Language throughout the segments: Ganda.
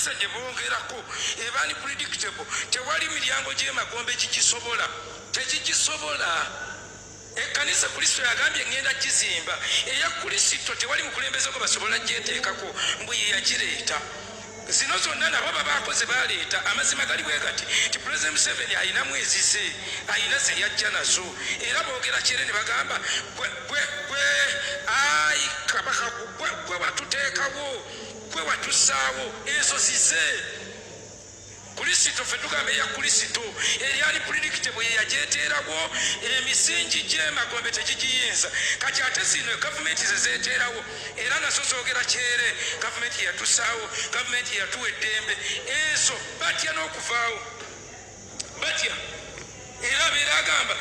Ekkanisa gye boogerako eba unpredictable, tewali miryango gy'emagombe gigisobola, tegigisobola. Ekkanisa Kristo yagambye ŋŋenda gizimba, eya Kristo tewali mukulembeze gwe basobola gyeteekako mbu ye yagireeta. Zino zonna nabo babaako ze baleeta. Amazima gali bwe gati nti Pulezidenti Museveni alinamu ezize, alina ze yajja nazo, era boogera kyere ne bagamba gwe, gwe, gwe, ayi Kabaka, gwe, gwe watuteekawo, gwe watussaawo, ezo zize. Kulisito, ffe tugamba eya Kulisito eri unpredictable, ye yagyeteerawo, emisingi gy'emagombe tegigiyinza. Kati ate zino gavumenti ze zeeteerawo era nazo zoogera kyere, gavumenti yatusaawo, gavumenti yatuwa eddembe, ezo batya n'okuvaawo, batya. Era abeera agamba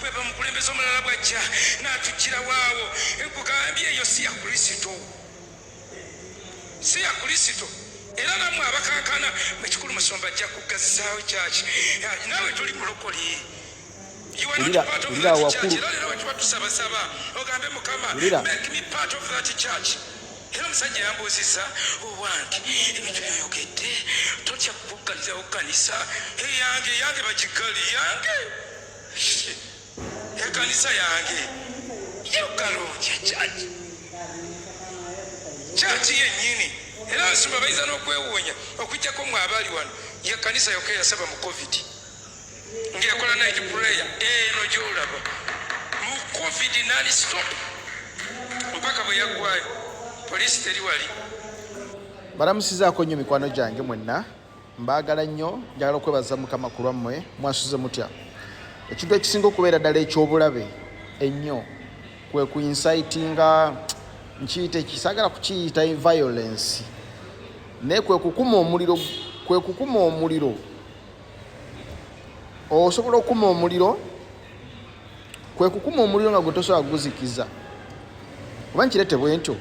bweba mukulembeze omulala bwajja n'atuggyirawo awo, nkugambye eyo si ya Kulisito, si ya Kulisito. Era nammwe abakankana ekikulu, musumba ajja kuggazaawo kyaki, naawe toli mulokole. Wulira, wulira wakulu. Era leero bwe tuba tusabasaba ogambe Mukama, Wulira. make me part of that church. Era omusajja yambuuzizza, owange ebintu byoyogedde totya kukuggalirawo kanisa eyange? Eyange bagigali yange, ekanisa yange yogalotya church, church yennyini. Era abasumba bayinza n'okwewuunya, okuggyako mwe abaali wano, ye kanisa yokka eyasaba mu COVID ng'ekola night prayer eno gy'olaba mu COVID non stop mpaka bwe yaggwayo. Poliisi teri wali. Balamusizaako nnyo mikwano gyange mwenna, mbaagala nnyo, njagala okwebaza Mukama ku lwammwe. Mwasuze mutya? Ekintu ekisinga okubeera ddala eky'obulabe ennyo kwe ku incitinga, nkiyita ekisaagala kukiyita violence, naye kwe kukuma omuliro, kwe kukuma omuliro. Osobola okukuma omuliro, kwe kukuma omuliro nga gwe tosobola kuguzikiza. Oba nkirete bwe ntyo?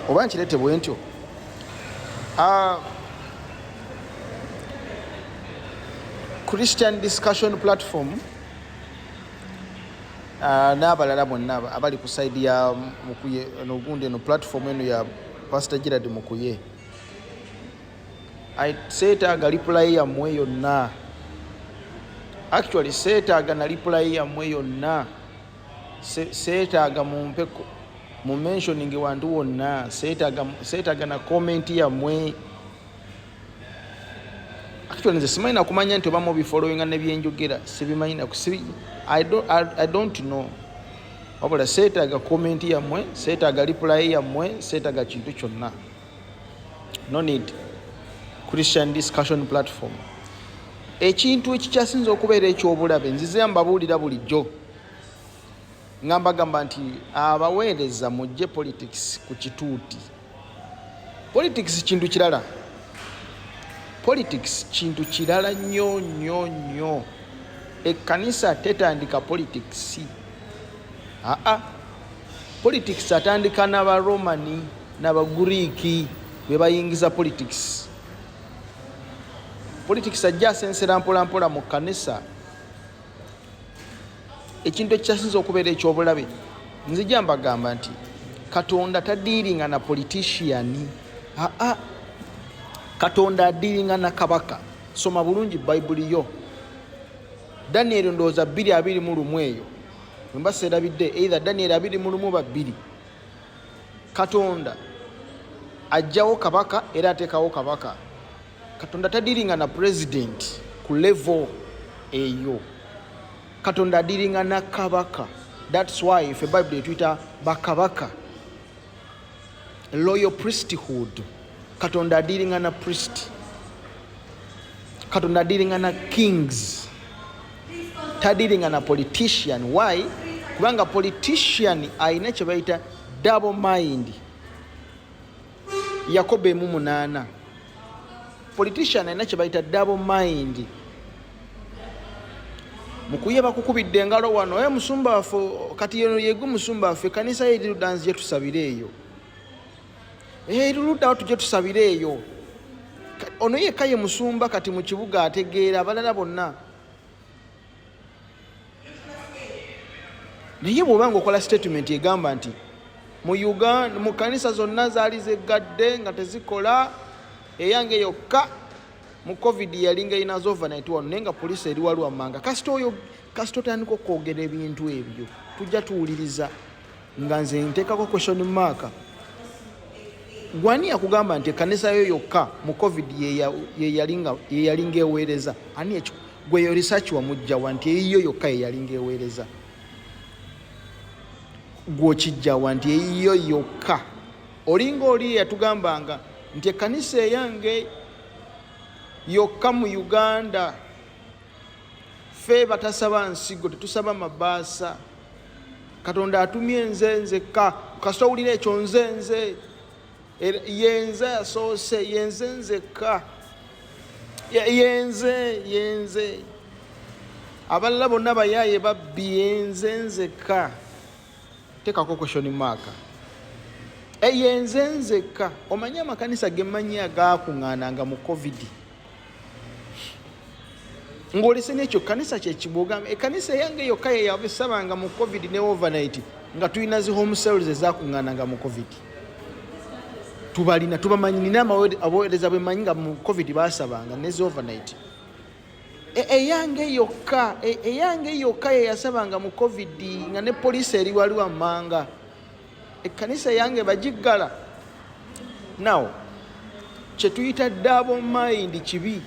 Oba nkirete bwe ntyo? Christian Discussion Platform n'abalala bonna abali ku side ya Mukuye eno, gundi eno, platform eno ya Pastor Gerard Mukuye, seetaaga reply yammwe yonna. Actually seetaaga na reply yammwe yonna. Seetaaga mumpe mu mentioning wantu wonna, seetaaga, seetaaga na comment yammwe. Actually nze simanyi nakumanya nti oba mubifollowinga nebyenjogera, sibimanyi naku, I don't know. Wabula seetaaga comment yammwe, seetaaga reply yammwe, seetaaga kintu kyonna, no need. Christian Discussion Platform, ekintu ekikyasinza okubeera ekyobulabe, nzize mbabuulira bulijjo nga mbagamba nti abaweereza mujje politics ku kituuti. Politics kintu kirala, politics kintu kirala nnyo nnyo nnyo. Ekkanisa tetandika politics, aa, politics atandika n'Abaromani n'Abaguriiki be bayingiza politics. Politics ajja asensera mpola mpola mu kkanisa. Ekintu ekikyasinza okubeera ekyobulabe, nzija mbagamba nti Katonda tadealinga na politician, aa, Katonda adealinga na kabaka. Soma bulungi Bayibuli yo, Daniel ndowooza 2:21 eyo, wemba seerabidde, either Daniel 21 ba 2. Katonda ajjawo kabaka era ateekawo kabaka. Katonda tadealinga na president ku level eyo, Katonda adealinga na kabaka. That's why ife Bayibuli etuyita bakabaka, royal priesthood. Katonda adealinga na priest, Katonda adealinga na kings, tadealinga na politician. Why? Kubanga politician alina kye bayita double mind. Yakobo 1:8. Politician alina kye bayita double mind. Mukuye bakukubidde engalo wano, e musumba waffe, kati yeno yegwe musumba waffe, kanisa ye erirudda, nzije tusabire eyo, eriruddawo tujje tusabire eyo. Ono yekka ye musumba kati mu kibuga, ategeera abalala bonna. Naye bw'oba nga okola statement egamba nti Mu Uganda, mu kanisa zonna zaali zeggadde nga tezikola, eyange yokka mu COVID yalinga erina overnight wano, naye nga poliisi eri wali wammanga. Kasita oyo, kasita otandika okwogera ebintu ebyo, tujja tuwuliriza nga nze nteekako question mark. Gwani yakugamba nti ekkanisa yo yokka mu COVID yeyalinga eweereza? Ani gweyo research wamugjawa nti eyiyo yokka yeyalinga eweereza? Gwokijjawa nti eyiyo yokka? Olinga oli yatugambanga nti ekkanisa eyange yokka mu Uganda, ffe batasaba nsigo, tetusaba mabaasa, Katonda atumye nze nzekka. Kasita owulira ekyo, nze nze yenze yasoose, yenze nzekka, yenze yenze, abalala bonna bayaaye babbi, yenze nzekka, tekako question mark. Yenze nzekka. Omanyi amakanisa gemmanyi agakuŋŋaananga mu COVID, ng'olese n'ekyo kanisa kyekibwogamba ekkanisa eyange yokka yeyabisabanga mu COVID ne overnight, nga tulina zi home cells ezakuŋŋaananga mu COVID. Tubalina, tubamanyi. Nina abaweereza bwemanyi nga mu COVID basabanga ne zi overnight. Eyange yokka, eyange yokka yeyasabanga mu COVID nga ne poliisi eri wali wammanga, ekkanisa eyange bagiggala. Now kyetuyita double mind kibi.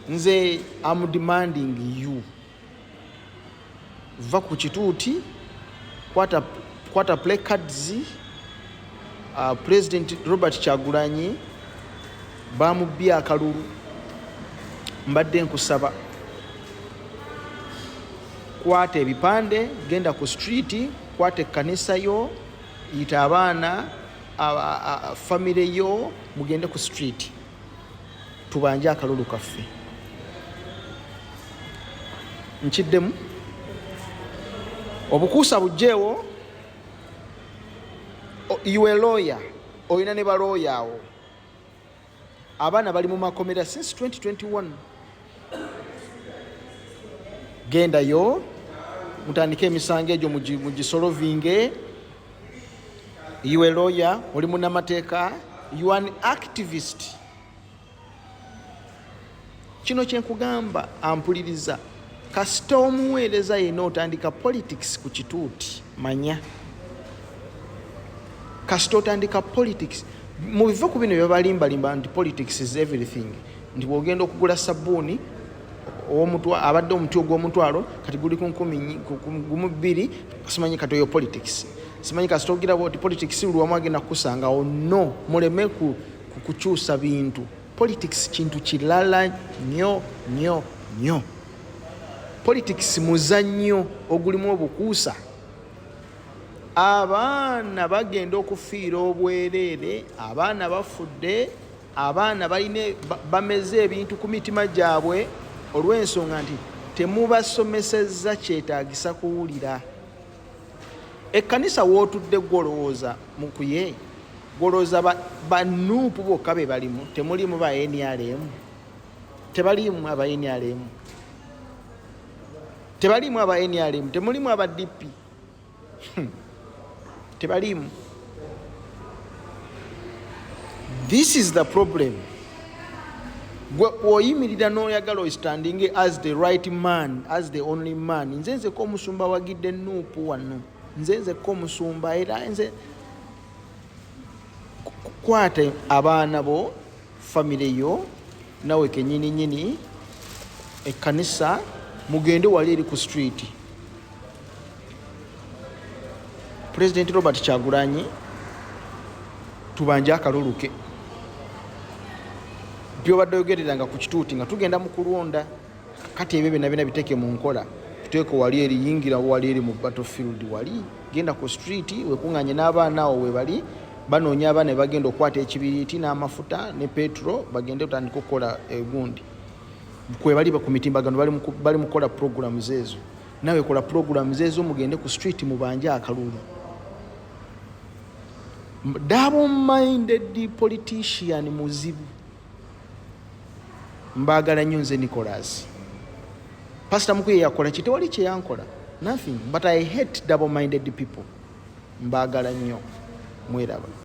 Nze am demanding you, va ku kituuti, kwata placards. President Robert Kyagulanyi bamubbye akalulu. Mbadde nkusaba, kwata ebipande, genda ku street, kwata ekkanisa yo, yita abaana, famire yo, mugende ku street, tubanje akalulu kaffe. Nkiddemu, obukuusa bugjeewo. You a lawyer, olina ne balooya awo. Abaana bali mu makomera since 2021. Gendayo mutandike emisango egyo, mugisolovinge. You a lawyer, oli munamateeka, you an activist. Kino kyenkugamba, ampuliriza, kasita omuweereza yenna otandika politics ku kituuti, manya kasita otandika politics, mubive ku bino byebalimbalimba nti politics is everything, nti bwogenda okugula sabbuuni abadde omuti ogw'omutwalo kati guli ku 1002, simanyi kati oyo politics, simanyi kasita ogira oti politics buli wamu agenda kukusangawo. No, muleme kukyusa bintu. Politics kintu kirala nnyo nnyo nnyo. Politics muzannyo ogulimu obukuusa. Abaana bagenda okufiira obwereere, abaana bafudde, abaana balina bameze ebintu ku mitima gyabwe olw'ensonga nti temubasomesezza kyetaagisa kuwulira. Ekkanisa wootudde, gwolowooza mukuye, gwolowooza banuupu bokka be balimu? Temulimu ba NRM? Tebalimu aba NRM? Tebalimu aba NRM? Temulimu aba DP? Tebalimu. This is the problem. Gwe oyimirira n'oyagala ostanding as the right man, as the only man. Nze nzeko omusumba wagidde nuupu wano, nze nzeko omusumba, era nze kwata abaana bo, famire yo, nawe kenyini nyini, ekkanisa, mugende wali eri ku street. President Robert Kyagulanyi tubanje akalulu ke. Byobadde oyogereranga ku kituuti nga tugenda mu kulonda, kati ebyo byonna byonna biteeke mu nkola. Tuteeke wali eri, yingira wali eri mu battlefield wali, genda ku street, wekuŋŋanye n'abaana awo we bali banoonya abaana ne bagenda okukwata ekibiriiti n'amafuta ne petro, bagende otandika okukola egundi. Kwe bali ku mitimbagano, bali mu kukola programs ezo. Nawe kola programs ezo, mugende ku street, mubanje akalulu. Double minded politician muzibu. Mbaagala nnyo. Nze Nicholas. Pastor Mukuye yakola ki? Tewali kyeyankola, nothing, but I hate double minded people. Mbaagala nnyo, mweraba.